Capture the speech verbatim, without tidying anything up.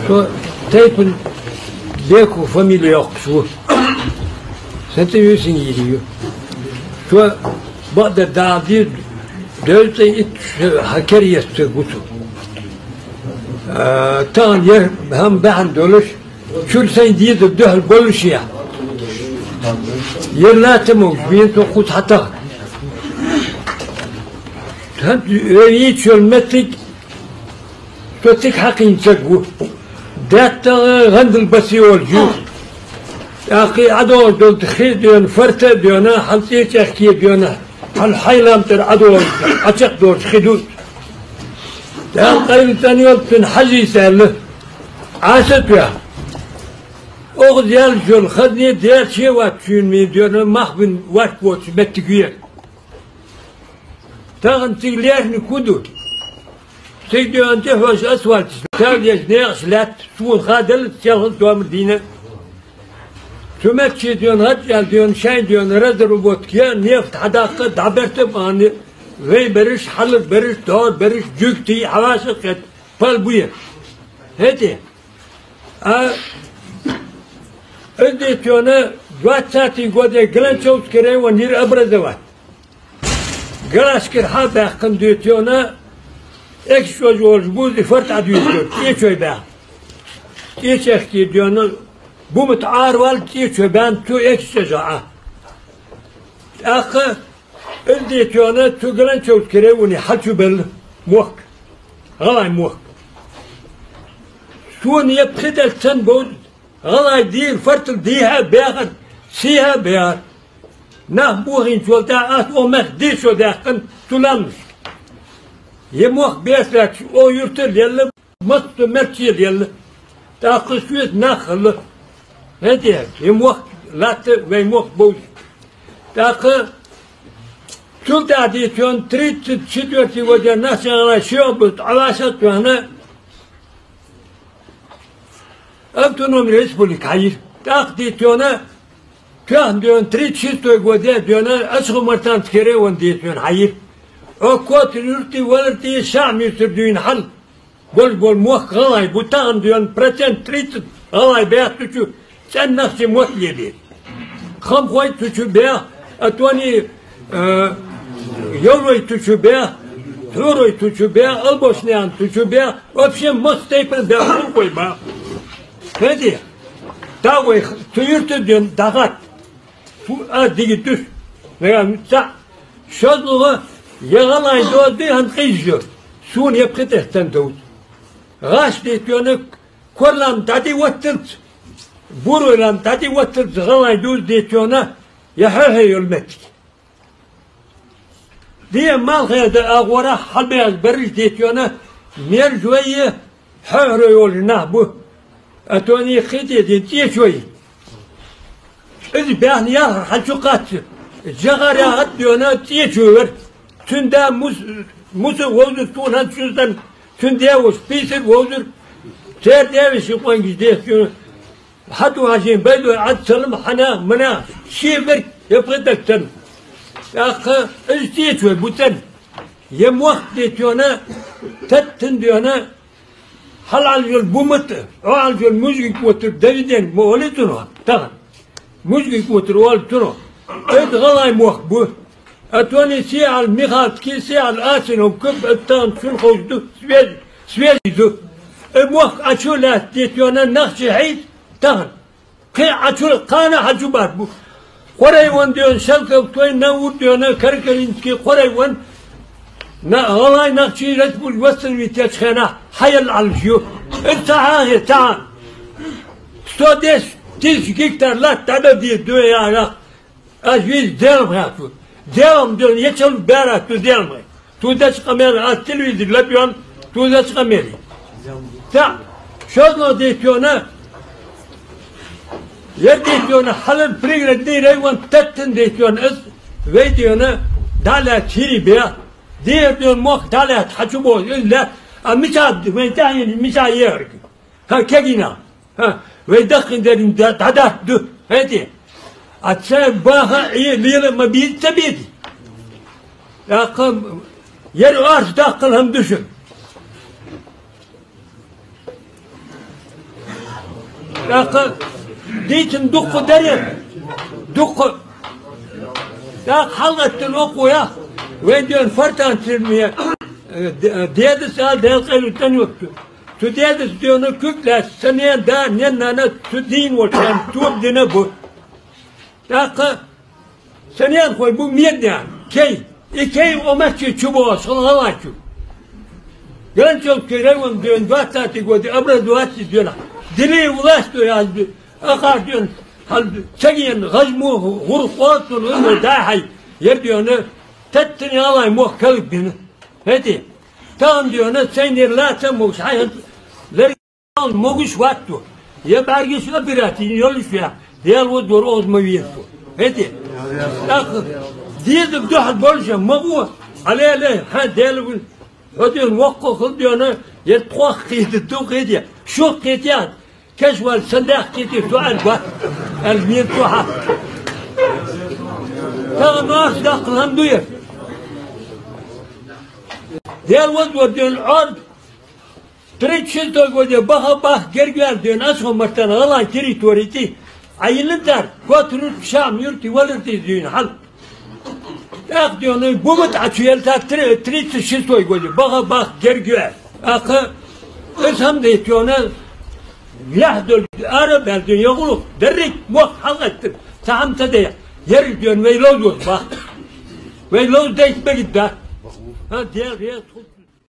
Со тайпан Беков фамили йоаккхаш ва. Са цӀи Юсин-Юрий я. Со бакъдар дӀаала деза, дезткъеи итт шу хьа кер есташ ва со. А, тахан ер хӀама бахьан долаш, чура сайна дезар духьал болаш я. Ер латта ма вуш, вена со кхуза хьатаха. ХӀанз вай йийца йола моттиг, со цига хьакхийна саг ва. ДаьттагӀа гӀандал басе волаш ва. ТӀаккха ӀодоагӀаш дола хи а доьна, фарта а доьна, хьал цӀечӀехке а доьна, хьал хьайламтӀара ӀодоагӀаш, ӀочакхдоагӀаш хи да. ТӀаккха къайла цӀена йолчун хьажийса аьлла, Ӏаса а тоьхна. Оаха яьлча йола хазне дерче вац шуйна ма доьна, мах бина варк воцу моттиг вера. Тахан цига лерхӀниг хӀун ду? Цига доьна тӀехьош асфальт, тагъдеш некъаш лаьтта, сона ха далла, селхан тоамар дийна. Цу меттаче доьна, гӀадъяла доьна, шайн доьна разработка я, нефть хьадаккха, дӀаберта а бахьан, вай бераш, хьалар бераш, дор бераш, жугтий, хьаваша кхет, пал буе. ХӀете? А, из дийца йола, двадцатый годе Галанчевский район йир образовать. Галашкара хьа а баьккхина дийца йола, эксчёж волаш буза фарт Ӏодуьйцур, цӀечой баьхна. ЦӀечехке доьна, бумат Ӏаравала цӀечой баьхна цу эксчёжа Ӏа. ТӀаккха из дийца йола, цу Галанчевский районе хьалчу белла мохк, гӀалгӀай мохк. Сона е пхи тӀа санна бовз, гӀалгӀай дийр, фартал дийхьа а баьхар, сийхьа а баьхар. Нах бохийначул тӀехьагӀа аз оха мехка дийшо даьккхина цу лаьмнашка. Е мохк беса лаьтташ оха юртара лелла, массо меттаче лелла. ТӀаккха шоайца нах хилла. ХӀете, е мохк латта, вай мохк бовза. ТӀаккха цул тӀехьа дийца йола, тридцать четвёртый годе Нахчий-ГӀалгӀай ши обуз Ӏоваша а тоьхна, автономный республика хьайир. ТӀаккха дийца йола, тоьхна доьна, тридцать шестой годе доьна, Ачхой-Мартановский район дийца йола хьайир. Укх Котар-Юртий, Валартий, Шахьмисар дуйна хьал болаш бола мохк гӀалгӀай ба, тахан доьна процент тридцать гӀалгӀай баьхаб цу чу, цӀена нах чу мотт лебе. Хамхой цу чу баьхаб, а тони, э, Йовлой цу чу баьхаб, Хьурой цу чу баьхаб, Албошнаькъан цу чу баьхаб, вообще массайтта баьхаб, Хьурой баьхаб. ХӀете, тӀаккха вай цу юрта доьна дӀахатта. Фу, аз дигит душ. Нагахь цхьаъ. ШозлагӀа, е гӀалгӀай доазув хӀанз къиза йо. Сона е пхи тӀа санна довз. ГӀаш дийца йола, Корой лам дӀатӀавотталца, Бурой лам дӀатӀавотталца гӀалгӀай доазув дийца йола, е хьоахье йола моттиг. Де малхе да агӀора хьалбаьхка бараш дийца йола, Мержой, Хьоахьарой йолаш нах ба. А тони кхете дин цӀечой. Из баьхна яхар хьалчу кхачча, жагӀар яхар доьна цӀечо вар. Цун да Мус-, Муса вовзар, тхона хӀанз чу санна, цун даь-воша Писар вовзар. Церан даь-веший къонгаш дийца йола. Хьату хьажин байдой Ӏад салам хьанах, манах, ший берг е пхи тӀа санна. ТӀаккха из цӀечой ба цӀена. Е мохк дийца йола, таттан доьна, хьалъалжал бумат, Ӏоалжал мужгиг отар, доведение ма оалий цунах тахан. Мужгиг отар оал цунах. Из гӀалгӀай мохк ба. А тони сиал Михалки, сиал Асином куп, а тахан шун ховш ду, связи, связи ду. Э мохк Ӏочу лаьтта дийца йола нах чу хьийца тахан. Кхы Ӏочу, кхана хьачу бат бу. Кхо район доьна, Шелковской, Навур доьна, Каракалинский, кхо район, на, гӀалгӀай нах чу республика восстановить еча хенахь хьаелла Ӏалаш ю. Из ца хьахе, ца хьа. Сто десять тысяч гектар латта дӀадала деза ду яхаш. Аз веза Делам хьаьху. Делам доьна ечал бара ту Делам хьаьху. Ту дача къамел, аз телевизор лаб йола, ту дача къамел. Та, шозлагӀа дийца йола, ер дийца йола, хьалар пригородный район таттан дийца йола, из вай доьна, дӀалаьца хӀирий бе, дехар доьна мохк дӀалаьца хьачу боху, из лаьца, а мича, вай тӀаьхьенаш мича ехарг. ХӀа, кегийна. ХӀа, вай дахкин дерриг да-, дӀадатта ду. ХӀете? А ца баха Ӏе лела ма бийца ца бийти. ТӀаккха ер орца даккхал хӀама ду шун. ТӀаккха дийцар дукха дар, дукха. ТӀаккха хьалгӀеттар вокхо яхар, вай дена фортан цирме, э, д-, дедас ала, Даьла къайле тӀанйотту. Цу дедас дена куьг лаьца, са нана, да, ненана цу дийна волчарна тоба дина ба. ТӀаккха са наьнахой ба меднехь, кей. И кей Ӏомаччи чу бохаш хала гӀалгӀачу. Гранчовский район дена двадцатый годе образоваться дена. Дили власть яхаш, ахар дена, хьал цаген гӀажмо гӀур къоцун вуно дахьай, ер дена, таттани алай мох калбина. ХӀети, тахан дена, сайнера лаца могаш хьайхан лер могаш ватто. Я бӀаргаш операци йолаш я, Даьла вадвар оз ма веза. ХӀети, тӀаккха деза духьал болча ма гӀо, алеле, хьан Даьла вин, хьо дена воккха хила дена, я тхох кхийта ду кхийта, шух кхийта, кеш вал сан дах кхийта, со ар гот, ар вен со хьа. Тахан наш даккха хӀама ду я. Даьла вадвар дена Ӏорд, тридцать шестой годе баха бах герга ваьлла дена, Асхо-Мартан гӀалгӀай территори тӀа Ӏайилла тар, котрур шам юрти валар тӀа дийна хьал. ТӀаккха дена бума тӀа чу елта три-, тридцать шестой годе баха бах герга ваьлла. ТӀаккха из хӀама дайта дена, яхь долу ара баьлла дена, я гӀулакх, дерриг мох хьалгӀеттар, цхьа хӀама ца дайа, ерриг дена вай ловзош бах. Вай ловза дайта мегаш да. ХӀа, Даьла реза хул.